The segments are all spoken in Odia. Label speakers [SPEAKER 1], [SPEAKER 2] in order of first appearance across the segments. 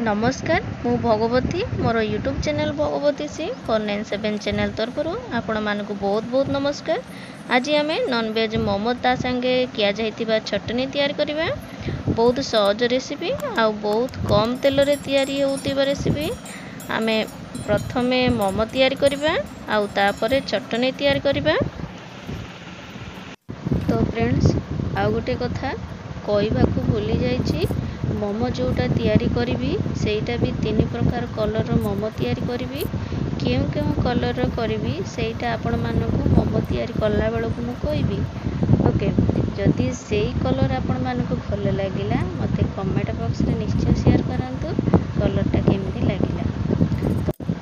[SPEAKER 1] ନମସ୍କାର, ମୁଁ ଭଗବତୀ। ମୋର YouTube channel Bhagabati C 497 channel ତରଫରୁ ଆପଣମାନଙ୍କୁ ବହୁତ ବହୁତ ନମସ୍କାର। ଆଜି ଆମେ ନନଭେଜ୍ ମୋମୋ ତା ସାଙ୍ଗେ ଖିଆଯାଇଥିବା ଚଟଣି ତିଆରି କରିବା। ବହୁତ ସହଜ ରେସିପି ଆଉ ବହୁତ କମ୍ ତେଲରେ ତିଆରି ହେଉଥିବା ରେସିପି। ଆମେ ପ୍ରଥମେ ମୋମୋ ତିଆରି କରିବା ଆଉ ତାପରେ ଚଟଣି ତିଆରି କରିବା। ତ ଫ୍ରେଣ୍ଡସ୍, ଆଉ ଗୋଟେ କଥା କହିବାକୁ ଭୁଲି ଯାଇଛି। ମୋମୋ ଯେଉଁଟା ତିଆରି କରିବି, ସେଇଟା ବି ତିନି ପ୍ରକାର କଲର୍ର ମୋମୋ ତିଆରି କରିବି। କେଉଁ କେଉଁ କଲର୍ର କରିବି, ସେଇଟା ଆପଣମାନଙ୍କୁ ମୋମୋ ତିଆରି କଲା ବେଳକୁ ମୁଁ କହିବି। ଓକେ, ଯଦି ସେଇ କଲର୍ ଆପଣମାନଙ୍କୁ ଭଲ ଲାଗିଲା, ମୋତେ କମେଣ୍ଟ ବକ୍ସରେ ନିଶ୍ଚୟ ସେୟାର କରନ୍ତୁ କଲର୍ଟା କେମିତି ଲାଗିଲା।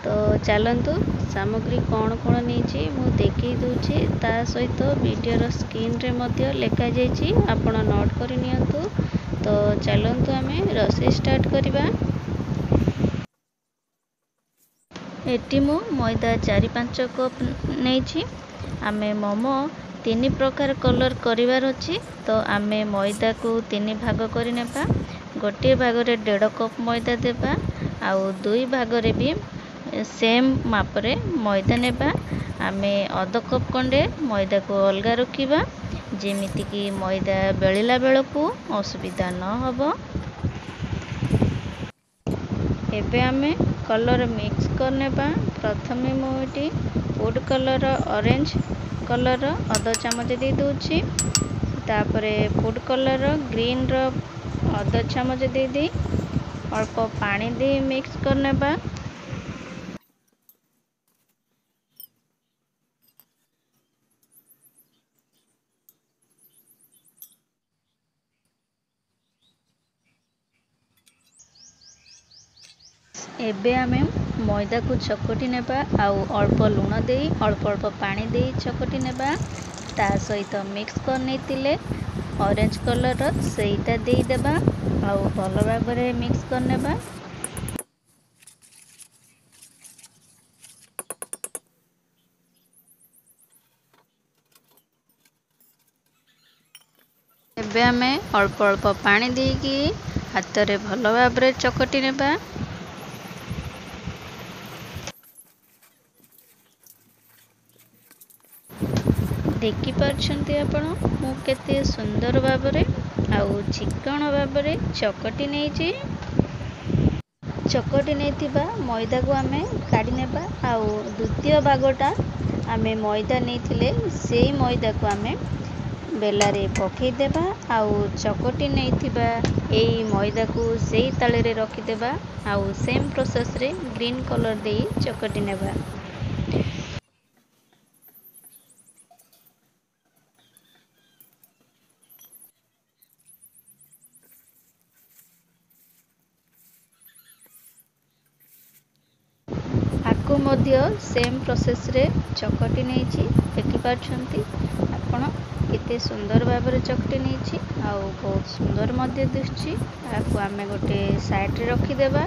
[SPEAKER 1] ତ ଚାଲନ୍ତୁ, ସାମଗ୍ରୀ କ'ଣ କ'ଣ ନେଇଛି ମୁଁ ଦେଖେଇ ଦେଉଛି। ତା ସହିତ ଭିଡ଼ିଓର ସ୍କ୍ରିନ୍ରେ ମଧ୍ୟ ଲେଖାଯାଇଛି, ଆପଣ ନୋଟ୍ କରି ନିଅନ୍ତୁ। ତ ଚାଲନ୍ତୁ ଆମେ ରୋଷେଇ ଷ୍ଟାର୍ଟ କରିବା। ଏଠି ମୁଁ ମଇଦା 4-5 କପ୍ ନେଇଛି। ଆମେ ମୋମୋ ତିନି ପ୍ରକାର କଲର୍ କରିବାର ଅଛି, ତ ଆମେ ମଇଦାକୁ ତିନି ଭାଗ କରିନେବା। ଗୋଟିଏ ଭାଗରେ 1.5 କପ୍ ମଇଦା ଦେବା ଆଉ ଦୁଇ ଭାଗରେ ବି ସେମ୍ ମାପରେ ମଇଦା ନେବା। ଆମେ ଅଧ କପ୍ ଖଣ୍ଡେ ମଇଦାକୁ ଅଲଗା ରଖିବା, ଯେମିତିକି ମଇଦା ବେଳିଲା ବେଳକୁ ଅସୁବିଧା ନ ହେବ। ଏବେ ଆମେ କଲର୍ ମିକ୍ସ କରିନେବା। ପ୍ରଥମେ ମୁଁ ଏଠି ଫୁଡ଼୍ କଲର୍ ଅରେଞ୍ଜ କଲର୍ର ଅଧ ଚାମଚ ଦେଇଦେଉଛି। ତାପରେ ଫୁଡ଼୍ କଲର୍ ଗ୍ରୀନ୍ର ଅଧ ଚାମଚ ଦେଇଦେଇ ଅଳ୍ପ ପାଣି ଦେଇ ମିକ୍ସ କରିନେବା। ଏବେ ଆମେ ମଇଦାକୁ ଚକଟି ନେବା ଆଉ ଅଳ୍ପ ଲୁଣ ଦେଇ ଅଳ୍ପ ଅଳ୍ପ ପାଣି ଦେଇ ଚକଟି ନେବା। ତା ସହିତ ମିକ୍ସ କରିନେଇଥିଲେ ଅରେଞ୍ଜ କଲର୍ର, ସେଇଟା ଦେଇଦେବା ଆଉ ଭଲ ଭାବରେ ମିକ୍ସ କରିନେବା। ଏବେ ଆମେ ଅଳ୍ପ ଅଳ୍ପ ପାଣି ଦେଇକି ହାତରେ ଭଲ ଭାବରେ ଚକଟି ନେବା। ଦେଖିପାରୁଛନ୍ତି ଆପଣ, ମୁଁ କେତେ ସୁନ୍ଦର ଭାବରେ ଆଉ ଚିକ୍କଣ ଭାବରେ ଚକଟି ନେଇଛି। ଚକଟି ନେଇଥିବା ମଇଦାକୁ ଆମେ କାଢ଼ି ନେବା ଆଉ ଦ୍ୱିତୀୟ ଭାଗଟା ଆମେ ମଇଦା ନେଇଥିଲେ, ସେଇ ମଇଦାକୁ ଆମେ ବେଲାରେ ପକାଇଦେବା ଆଉ ଚକଟି ନେଇଥିବା ଏଇ ମଇଦାକୁ ସେଇ ତାଳରେ ରଖିଦେବା ଆଉ ସେମ୍ ପ୍ରୋସେସ୍ରେ ଗ୍ରୀନ୍ କଲର୍ ଦେଇ ଚକଟି ନେବା। ଆକୁ ମଧ୍ୟ ସେମ୍ ପ୍ରୋସେସ୍ରେ ଚକଟି ନେଇଛି। ଦେଖିପାରୁଛନ୍ତି ଆପଣ, କେତେ ସୁନ୍ଦର ଭାବରେ ଚକଟି ନେଇଛି ଆଉ ବହୁତ ସୁନ୍ଦର ମଧ୍ୟ ଦିଶୁଛି। ଆକୁ ଆମେ ଗୋଟେ ସାଇଡ଼୍ରେ ରଖିଦେବା।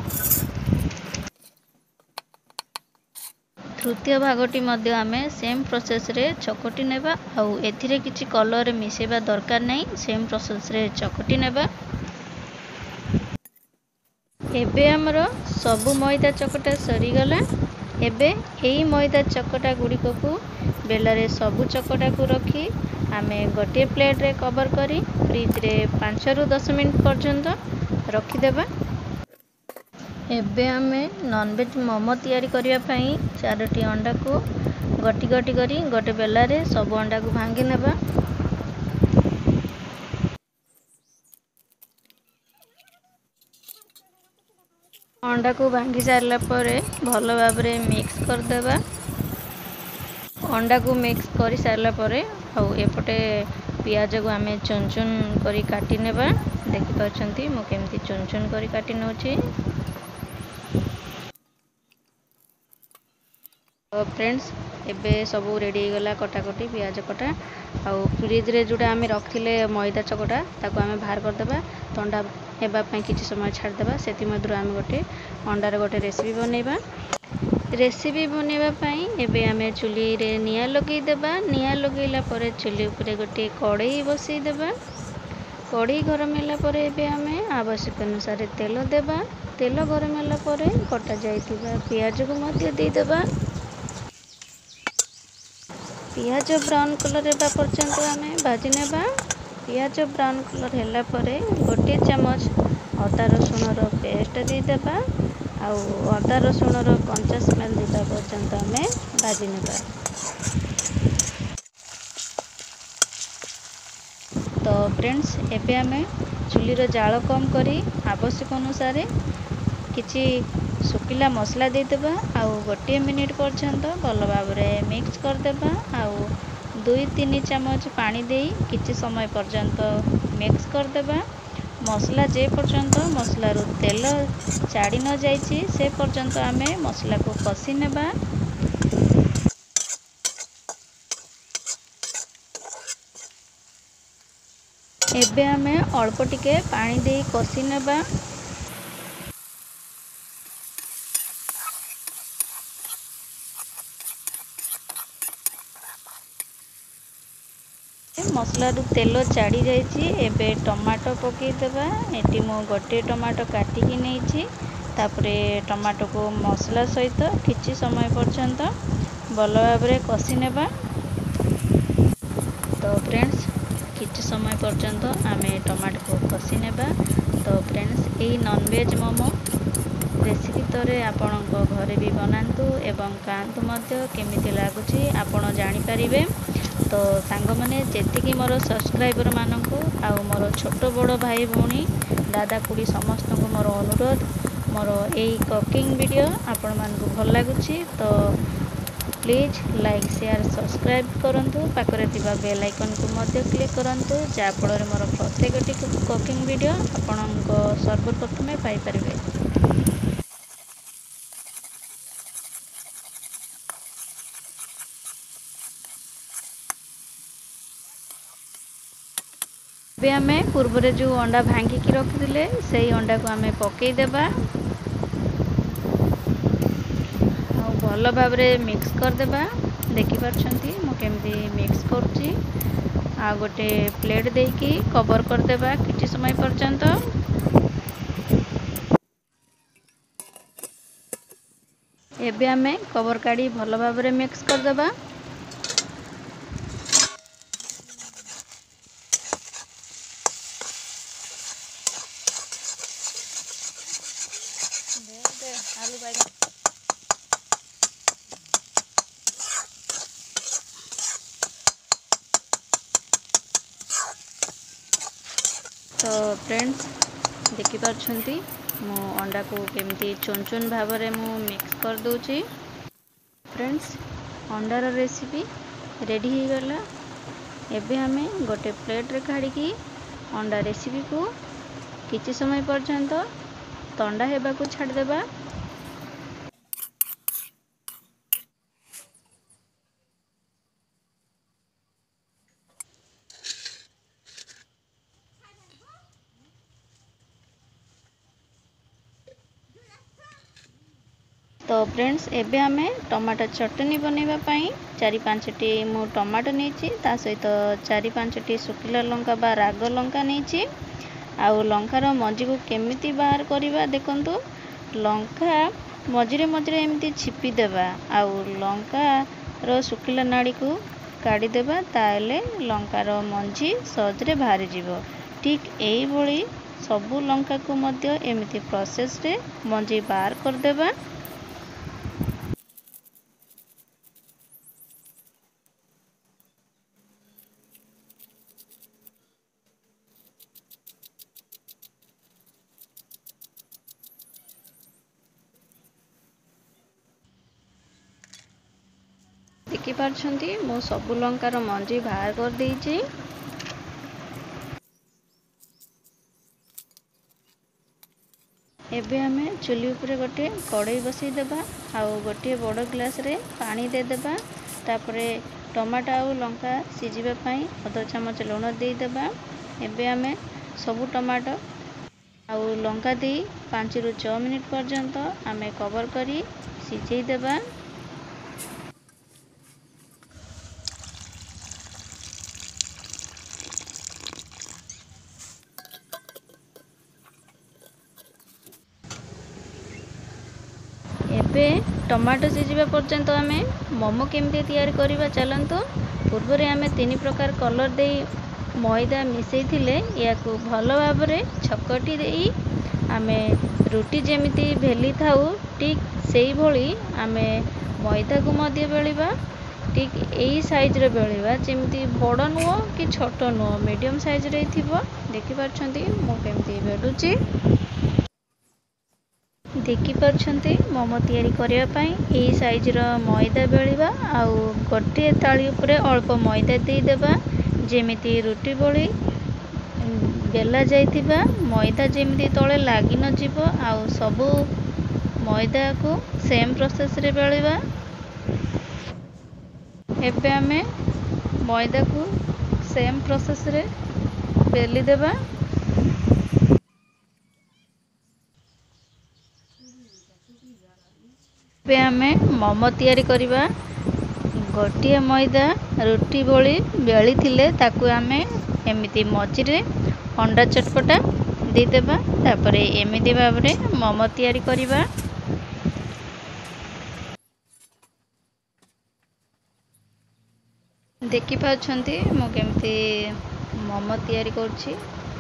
[SPEAKER 1] ତୃତୀୟ ଭାଗଟି ମଧ୍ୟ ଆମେ ସେମ୍ ପ୍ରୋସେସ୍ରେ ଚକଟି ନେବା ଆଉ ଏଥିରେ କିଛି କଲର୍ ମିଶାଇବା ଦରକାର ନାହିଁ। ସେମ୍ ପ୍ରୋସେସ୍ରେ ଚକଟି ନେବା। ଏବେ ଆମର ସବୁ ମଇଦା ଚକଟା ସରିଗଲା। ଏବେ ଏଇ ମଇଦା ଚକଟା ଗୁଡ଼ିକକୁ ବେଲାରେ ସବୁ ଚକଟାକୁ ରଖି ଆମେ ଗୋଟିଏ ପ୍ଲେଟ୍ରେ କଭର୍ କରି ଫ୍ରିଜ୍ରେ 5ରୁ 10 ମିନିଟ୍ ପର୍ଯ୍ୟନ୍ତ ରଖିଦେବା। ଏବେ ଆମେ ନନଭେଜ୍ ମୋମୋ ତିଆରି କରିବା ପାଇଁ ଚାରୋଟି ଅଣ୍ଡାକୁ ଗୋଟି ଗୋଟି କରି ଗୋଟେ ବେଲାରେ ସବୁ ଅଣ୍ଡାକୁ ଭାଙ୍ଗି ନେବା। ଅଣ୍ଡାକୁ ଭାଙ୍ଗି ସାରିଲା ପରେ ଭଲ ଭାବରେ ମିକ୍ସ କରିଦେବା। ଅଣ୍ଡାକୁ ମିକ୍ସ କରିସାରିଲା ପରେ ଆଉ ଏପଟେ ପିଆଜକୁ ଆମେ ଚୁନ ଚୁନ କରି କାଟି ନେବା। ଦେଖିପାରୁଛନ୍ତି ମୁଁ କେମିତି ଚୁନ ଚୁନ କରି କାଟି ନେଉଛି। ଫ୍ରେଣ୍ଡସ୍, ଏବେ ସବୁ ରେଡ଼ି ହେଇଗଲା କଟାକଟି ପିଆଜ କଟା। ଆଉ ଫ୍ରିଜ୍ରେ ଯେଉଁଟା ଆମେ ରଖିଥିଲେ ମଇଦା ଚକଟା, ତାକୁ ଆମେ ବାହାର କରିଦେବା। ଥଣ୍ଡା ହେବା ପାଇଁ କିଛି ସମୟ ଛାଡ଼ିଦେବା। ସେଥିମଧ୍ୟରୁ ଆମେ ଗୋଟେ ଅଣ୍ଡାର ଗୋଟେ ରେସିପି ବନେଇବା। ରେସିପି ବନେଇବା ପାଇଁ ଏବେ ଆମେ ଚୁଲିରେ ନିଆଁ ଲଗେଇଦେବା। ନିଆଁ ଲଗେଇଲା ପରେ ଚୁଲି ଉପରେ ଗୋଟିଏ କଡ଼େଇ ବସେଇଦେବା। କଡ଼େଇ ଗରମ ହେଲା ପରେ ଏବେ ଆମେ ଆବଶ୍ୟକ ଅନୁସାରେ ତେଲ ଦେବା। ତେଲ ଗରମ ହେଲା ପରେ କଟା ଯାଇଥିବା ପିଆଜକୁ ମଧ୍ୟ ଦେଇଦେବା। ପିଆଜ ବ୍ରାଉନ୍ କଲର୍ ହେବା ପର୍ଯ୍ୟନ୍ତ ଆମେ ଭାଜି ନେବା। ପିଆଜ ବ୍ରାଉନ୍ କଲର୍ ହେଲା ପରେ 1 ଚାମଚ ଅଦା ରସୁଣର ପେଷ୍ଟ ଦେଇଦେବା ଆଉ ଅଦା ରସୁଣର କଞ୍ଚା ସ୍ମେଲ୍ ଯିବା ପର୍ଯ୍ୟନ୍ତ ଆମେ ଭାଜି ନେବା। ତ ଫ୍ରେଣ୍ଡସ୍, ଏବେ ଆମେ ଚୁଲିର ଜାଳ କମ୍ କରି ଆବଶ୍ୟକ ଅନୁସାରେ କିଛି ଶୁଖିଲା ମସଲା ଦେଇଦେବା ଆଉ 1 ମିନିଟ୍ ପର୍ଯ୍ୟନ୍ତ ଭଲ ଭାବରେ ମିକ୍ସ କରିଦେବା ଆଉ 2-3 ଚାମଚ ପାଣି ଦେଇ କିଛି ସମୟ ପର୍ଯ୍ୟନ୍ତ ମିକ୍ସ କରିଦେବା। ମସଲା ଯେ ପର୍ଯ୍ୟନ୍ତ ମସଲାରୁ ତେଲ ଛାଡ଼ି ନ ଯାଇଛି ସେ ପର୍ଯ୍ୟନ୍ତ ଆମେ ମସଲାକୁ କଷି ନେବା। ଏବେ ଆମେ ଅଳ୍ପ ଟିକେ ପାଣି ଦେଇ କଷି ନେବା। ମସଲାରୁ ତେଲ ଛାଡ଼ି ଯାଇଛି। ଏବେ ଟମାଟୋ ପକାଇଦେବା। ଏଠି ମୁଁ 1 ଟମାଟୋ କାଟିକି ନେଇଛି। ତାପରେ ଟମାଟୋକୁ ମସଲା ସହିତ କିଛି ସମୟ ପର୍ଯ୍ୟନ୍ତ ଭଲ ଭାବରେ କଷି ନେବା। ତ ଫ୍ରେଣ୍ଡସ୍, କିଛି ସମୟ ପର୍ଯ୍ୟନ୍ତ ଆମେ ଟମାଟୋକୁ କଷି ନେବା। ତ ଫ୍ରେଣ୍ଡସ୍, ଏଇ ନନଭେଜ୍ ମୋମୋ ରେସିପି ଥରେ ଆପଣଙ୍କ ଘରେ ବି ବନାନ୍ତୁ ଏବଂ ଖାଆନ୍ତୁ ମଧ୍ୟ, କେମିତି ଲାଗୁଛି ଆପଣ ଜାଣିପାରିବେ। ତ ସାଙ୍ଗମାନେ, ଯେତିକି ମୋର ସବସ୍କ୍ରାଇବରମାନଙ୍କୁ ଆଉ ମୋର ଛୋଟ ବଡ଼ ଭାଇ ଭଉଣୀ ଦାଦା ଖୁଡ଼ି ସମସ୍ତଙ୍କୁ ମୋର ଅନୁରୋଧ, ମୋର ଏଇ କୁକିଂ ଭିଡ଼ିଓ ଆପଣମାନଙ୍କୁ ଭଲ ଲାଗୁଛି ତ ପ୍ଲିଜ୍ ଲାଇକ୍, ସେୟାର, ସବସ୍କ୍ରାଇବ୍ କରନ୍ତୁ। ପାଖରେ ଥିବା ବେଲ୍ ଆଇକନ୍କୁ ମଧ୍ୟ କ୍ଲିକ୍ କରନ୍ତୁ, ଯାହାଫଳରେ ମୋର ପ୍ରତ୍ୟେକଟି କୁକିଂ ଭିଡ଼ିଓ ଆପଣଙ୍କ ସର୍ବପ୍ରଥମେ ପାଇପାରିବେ। ଏବେ ଆମେ ପୂର୍ବରେ ଯେଉଁ ଅଣ୍ଡା ଭାଙ୍ଗିକି ରଖିଥିଲେ ସେଇ ଅଣ୍ଡାକୁ ଆମେ ପକାଇଦେବା ଆଉ ଭଲ ଭାବରେ ମିକ୍ସ କରିଦେବା। ଦେଖିପାରୁଛନ୍ତି ମୁଁ କେମିତି ମିକ୍ସ କରୁଛି। ଆଉ ଗୋଟେ ପ୍ଲେଟ୍ ଦେଇକି କଭର୍ କରିଦେବା କିଛି ସମୟ ପର୍ଯ୍ୟନ୍ତ। ଏବେ ଆମେ କଭର୍ କାଢ଼ି ଭଲ ଭାବରେ ମିକ୍ସ କରିଦେବା। ତ ଫ୍ରେଣ୍ଡସ୍, ଦେଖିପାରୁଛନ୍ତି ମୁଁ ଅଣ୍ଡାକୁ କେମିତି ଚୁନ ଚୁନ ଭାବରେ ମୁଁ ମିକ୍ସ କରିଦେଉଛି। ଫ୍ରେଣ୍ଡସ୍, ଅଣ୍ଡାର ରେସିପି ରେଡ଼ି ହେଇଗଲା। ଏବେ ଆମେ ଗୋଟେ ପ୍ଲେଟ୍ରେ କାଢ଼ିକି ଅଣ୍ଡା ରେସିପିକୁ କିଛି ସମୟ ପର୍ଯ୍ୟନ୍ତ ଥଣ୍ଡା ହେବାକୁ ଛାଡ଼ିଦେବା। ତ ଫ୍ରେଣ୍ଡସ୍, ଏବେ ଆମେ ଟମାଟୋ ଚଟଣି ବନେଇବା ପାଇଁ 4-5ଟି ମୁଁ ଟମାଟୋ ନେଇଛି, ତା ସହିତ 4-5ଟି ଶୁଖିଲା ଲଙ୍କା ବା ରାଗ ଲଙ୍କା ନେଇଛି। ଆଉ ଲଙ୍କାର ମଞ୍ଜିକୁ କେମିତି ବାହାର କରିବା ଦେଖନ୍ତୁ। ଲଙ୍କା ମଝିରେ ମଝିରେ ଏମିତି ଛିପି ଦେବା ଆଉ ଲଙ୍କାର ଶୁଖିଲା ନାଡ଼ିକୁ କାଢ଼ିଦେବା, ତାହେଲେ ଲଙ୍କାର ମଞ୍ଜି ସହଜରେ ବାହାରିଯିବ। ଠିକ୍ ଏଇଭଳି ସବୁ ଲଙ୍କାକୁ ମଧ୍ୟ ଏମିତି ପ୍ରୋସେସ୍ରେ ମଞ୍ଜି ବାହାର କରିଦେବା। ଦେଖିପାରୁଛନ୍ତି ମୁଁ ସବୁ ଲଙ୍କାର ମଞ୍ଜି ବାହାର କରିଦେଇଛି। ଏବେ ଆମେ ଚୁଲି ଉପରେ ଗୋଟିଏ କଡ଼େଇ ବସେଇଦେବା ଆଉ ଗୋଟିଏ ବଡ଼ ଗ୍ଲାସ୍ରେ ପାଣି ଦେଇଦେବା। ତାପରେ ଟମାଟୋ ଆଉ ଲଙ୍କା ସିଝିବା ପାଇଁ ଅଧ ଚାମଚ ଲୁଣ ଦେଇଦେବା। ଏବେ ଆମେ ସବୁ ଟମାଟୋ ଆଉ ଲଙ୍କା ଦେଇ 5ରୁ 6 ମିନିଟ୍ ପର୍ଯ୍ୟନ୍ତ ଆମେ କଭର୍ କରି ସିଝେଇ ଦେବା। ଏବେ ଟମାଟୋ ସିଝିବା ପର୍ଯ୍ୟନ୍ତ ଆମେ ମୋମୋ କେମିତି ତିଆରି କରିବା ଚାଲନ୍ତୁ। ପୂର୍ବରେ ଆମେ 3 ପ୍ରକାର କଲର୍ ଦେଇ ମଇଦା ମିଶାଇଥିଲେ, ଏହାକୁ ଭଲ ଭାବରେ ଛକଟି ଦେଇ ଆମେ ରୁଟି ଯେମିତି ବେଲିଥାଉ ଠିକ୍ ସେଇଭଳି ଆମେ ମଇଦାକୁ ମଧ୍ୟ ବେଳିବା। ଠିକ୍ ଏଇ ସାଇଜ୍ର ବେଳିବା, ଯେମିତି ବଡ଼ ନୁହଁ କି ଛୋଟ ନୁହଁ, ମିଡ଼ିୟମ୍ ସାଇଜ୍ରେ ଥିବ। ଦେଖିପାରୁଛନ୍ତି ମୁଁ କେମିତି ବେଲୁଛି? ଦେଖିପାରୁଛନ୍ତି, ମୋମୋ ତିଆରି କରିବା ପାଇଁ ଏଇ ସାଇଜ୍ର ମଇଦା ବେଳିବା ଆଉ ଗୋଟିଏ ଥାଳି ଉପରେ ଅଳ୍ପ ମଇଦା ଦେଇଦେବା। ଯେମିତି ରୁଟି ଭଳି ବେଲା ଯାଇଥିବା ମଇଦା ଯେମିତି ତଳେ ଲାଗି ନଯିବ। ଆଉ ସବୁ ମଇଦାକୁ ସେମ୍ ପ୍ରୋସେସ୍ରେ ବେଳିବା। ଏବେ ଆମେ ମଇଦାକୁ ସେମ୍ ପ୍ରୋସେସ୍ରେ ବେଲିଦେବା। ଏବେ ଆମେ ମୋମୋ ତିଆରି କରିବା। ଗୋଟିଏ ମଇଦା ରୁଟି ଭଳି ବେଳିଥିଲେ ତାକୁ ଆମେ ଏମିତି ମଝିରେ ଅଣ୍ଡା ଚଟପଟା ଦେଇଦେବା। ତାପରେ ଏମିତି ଭାବରେ ମୋମୋ ତିଆରି କରିବା। ଦେଖିପାରୁଛନ୍ତି ମୁଁ କେମିତି ମୋମୋ ତିଆରି କରୁଛି?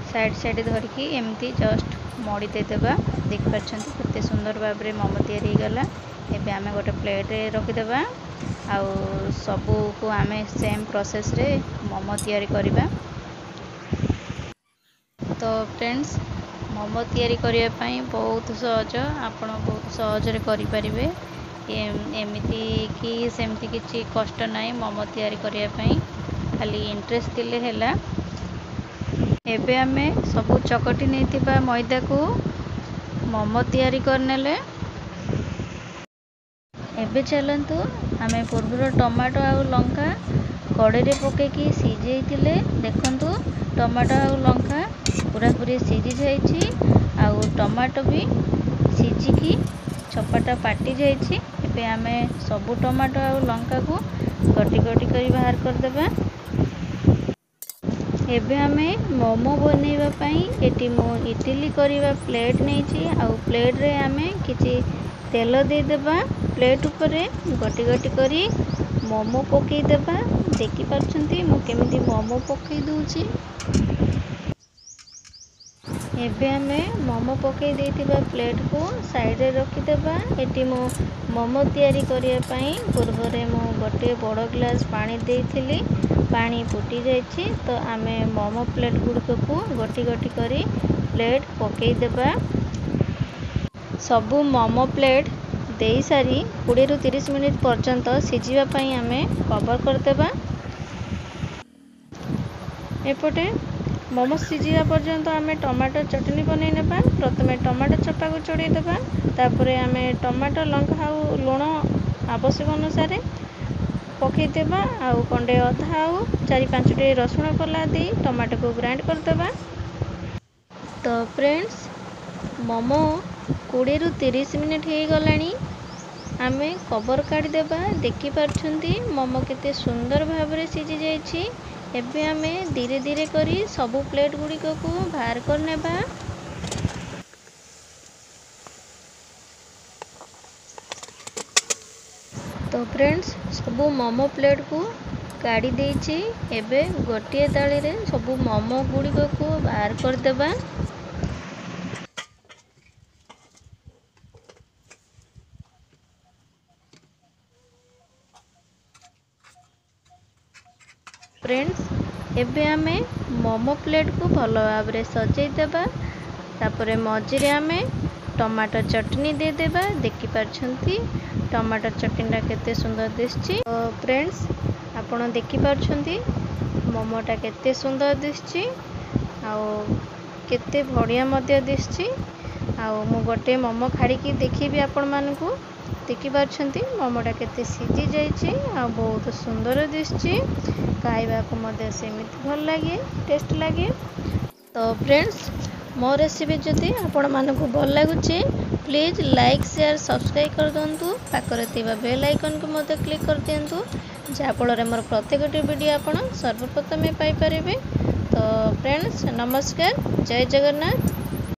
[SPEAKER 1] ସାଇଡ଼୍ ସାଇଡ଼୍ ଧରିକି ଏମିତି ଜଷ୍ଟ ମୋଡ଼ି ଦେଇଦେବା। ଦେଖିପାରୁଛନ୍ତି କେତେ ସୁନ୍ଦର ଭାବରେ ମୋମୋ ତିଆରି ହେଇଗଲା। ଏବେ ଆମେ ଗୋଟେ ପ୍ଲେଟ୍ରେ ରଖିଦେବା ଆଉ ସବୁକୁ ଆମେ ସେମ୍ ପ୍ରୋସେସ୍ରେ ମୋମୋ ତିଆରି କରିବା। ତ ଫ୍ରେଣ୍ଡସ୍, ମୋମୋ ତିଆରି କରିବା ପାଇଁ ବହୁତ ସହଜ, ଆପଣ ବହୁତ ସହଜରେ କରିପାରିବେ। ଏମିତି କି ସେମିତି କିଛି କଷ୍ଟ ନାହିଁ ମୋମୋ ତିଆରି କରିବା ପାଇଁ, ଖାଲି ଇଣ୍ଟରେଷ୍ଟ ଥିଲେ ହେଲା। ଏବେ ଆମେ ସବୁ ଚକଟି ନେଇଥିବା ମଇଦାକୁ ମୋମୋ ତିଆରି କରିନେଲେ। ଏବେ ଚାଲନ୍ତୁ ଆମେ ପୂର୍ବରୁ ଟମାଟୋ ଆଉ ଲଙ୍କା କଡ଼େଇରେ ପକାଇକି ସିଝେଇଥିଲେ। ଦେଖନ୍ତୁ, ଟମାଟୋ ଆଉ ଲଙ୍କା ପୁରାପୁରି ସିଝି ଯାଇଛି ଆଉ ଟମାଟୋ ବି ସିଝିକି ଚୋପାଟା ପାଟି ଯାଇଛି। ଏବେ ଆମେ ସବୁ ଟମାଟୋ ଆଉ ଲଙ୍କାକୁ ଗୋଟି ଗୋଟି କରି ବାହାର କରିଦେବା। ଏବେ ଆମେ ମୋମୋ ବନେଇବା ପାଇଁ ଏଠି ମୁଁ ଇଟିଲି କରିବା ପ୍ଲେଟ୍ ନେଇଛି ଆଉ ପ୍ଲେଟ୍ରେ ଆମେ କିଛି ତେଲ ଦେଇଦେବା। ପ୍ଲେଟ୍ ଉପରେ ଗୋଟି ଗୋଟି କରି ମୋମୋ ପକାଇଦେବା। ଦେଖିପାରୁଛନ୍ତି ମୁଁ କେମିତି ମୋମୋ ପକାଇ ଦେଉଛି? ଏବେ ଆମେ ମୋମୋ ପକାଇ ଦେଇଥିବା ପ୍ଲେଟ୍କୁ ସାଇଡ଼୍ରେ ରଖିଦେବା। ଏଠି ମୁଁ ମୋମୋ ତିଆରି କରିବା ପାଇଁ ପୂର୍ବରେ ମୁଁ ଗୋଟିଏ ବଡ଼ ଗ୍ଲାସ୍ ପାଣି ଦେଇଥିଲି। ପାଣି ଫୁଟି ଯାଇଛି, ତ ଆମେ ମୋମୋ ପ୍ଲେଟ୍ ଗୁଡ଼ିକକୁ ଗୋଟି ଗୋଟି କରି ପ୍ଲେଟ୍ ପକାଇଦେବା। ସବୁ ମୋମୋ ପ୍ଲେଟ୍ ଦେଇସାରି 20ରୁ 30 ମିନିଟ୍ ପର୍ଯ୍ୟନ୍ତ ସିଝିବା ପାଇଁ ଆମେ କଭର୍ କରିଦେବା। ଏପଟେ ମୋମୋ ସିଝିବା ପର୍ଯ୍ୟନ୍ତ ଆମେ ଟମାଟୋ ଚଟଣି ବନେଇ ନେବା। ପ୍ରଥମେ ଟମାଟୋ ଚୋପାକୁ ଛଡ଼େଇ ଦେବା। ତାପରେ ଆମେ ଟମାଟୋ, ଲଙ୍କା ଆଉ ଲୁଣ ଆବଶ୍ୟକ ଅନୁସାରେ ପକାଇଦେବା ଆଉ କଣ୍ଡେ ଅଦା ଆଉ 4 5ଟି ରସୁଣ କୋଲା ଦେଇ ଟମାଟୋକୁ ଗ୍ରାଇଣ୍ଡ କରିଦେବା। ତ ଫ୍ରେଣ୍ଡସ୍, ମୋମୋ 20ରୁ 30 ମିନିଟ୍ ହେଇଗଲାଣି, ଆମେ କଭର୍ କାଢ଼ିଦେବା। ଦେଖିପାରୁଛନ୍ତି ମୋମୋ କେତେ ସୁନ୍ଦର ଭାବରେ ସିଝି ଯାଇଛି। ଏବେ ଆମେ ଧୀରେ ଧୀରେ କରି ସବୁ ପ୍ଲେଟ୍ ଗୁଡ଼ିକକୁ ବାହାର କରିନେବା। ତ ଫ୍ରେଣ୍ଡସ୍, ସବୁ ମୋମୋ ପ୍ଲେଟ୍କୁ କାଢ଼ି ଦେଇଛି। ଏବେ ଗୋଟିଏ ଥାଳିରେ ସବୁ ମୋମୋ ଗୁଡ଼ିକକୁ ବାହାର କରିଦେବା। ଫ୍ରେଣ୍ଡସ୍, ଏବେ ଆମେ ମୋମୋ ପ୍ଲେଟ୍କୁ ଭଲ ଭାବରେ ସଜେଇ ଦେବା। ତାପରେ ମଝିରେ ଆମେ ଟମାଟୋ ଚଟଣି ଦେଇଦେବା। ଦେଖିପାରୁଛନ୍ତି ଟମାଟୋ ଚଟଣିଟା କେତେ ସୁନ୍ଦର ଦିଶୁଛି? ତ ଫ୍ରେଣ୍ଡସ୍, ଆପଣ ଦେଖିପାରୁଛନ୍ତି ମୋମୋଟା କେତେ ସୁନ୍ଦର ଦିଶୁଛି ଆଉ କେତେ ବଢ଼ିଆ ମଧ୍ୟ ଦିଶୁଛି। ଆଉ ମୁଁ ଗୋଟେ ମୋମୋ ଖାଡ଼ିକି ଦେଖେଇବି ଆପଣମାନଙ୍କୁ। ଦେଖିପାରୁଛନ୍ତି ମୋମୋଟା କେତେ ସିଝି ଯାଇଛି ଆଉ ବହୁତ ସୁନ୍ଦର ଦିଶୁଛି। ଖାଇବାକୁ ମଧ୍ୟ ସେମିତି ଭଲ ଲାଗେ, ଟେଷ୍ଟ ଲାଗେ। ତ ଫ୍ରେଣ୍ଡସ୍, ମୋ ରେସିପି ଯଦି ଆପଣମାନଙ୍କୁ ଭଲ ଲାଗୁଛି, ପ୍ଲିଜ୍ ଲାଇକ୍, ସେୟାର, ସବସ୍କ୍ରାଇବ୍ କରିଦିଅନ୍ତୁ। ପାଖରେ ଥିବା ବେଲ୍ ଆଇକନ୍କୁ ମଧ୍ୟ କ୍ଲିକ୍ କରିଦିଅନ୍ତୁ, ଯାହାଫଳରେ ମୋର ପ୍ରତ୍ୟେକଟି ଭିଡ଼ିଓ ଆପଣ ସର୍ବପ୍ରଥମେ ପାଇପାରିବେ। ତ ଫ୍ରେଣ୍ଡସ୍, ନମସ୍କାର, ଜୟ ଜଗନ୍ନାଥ।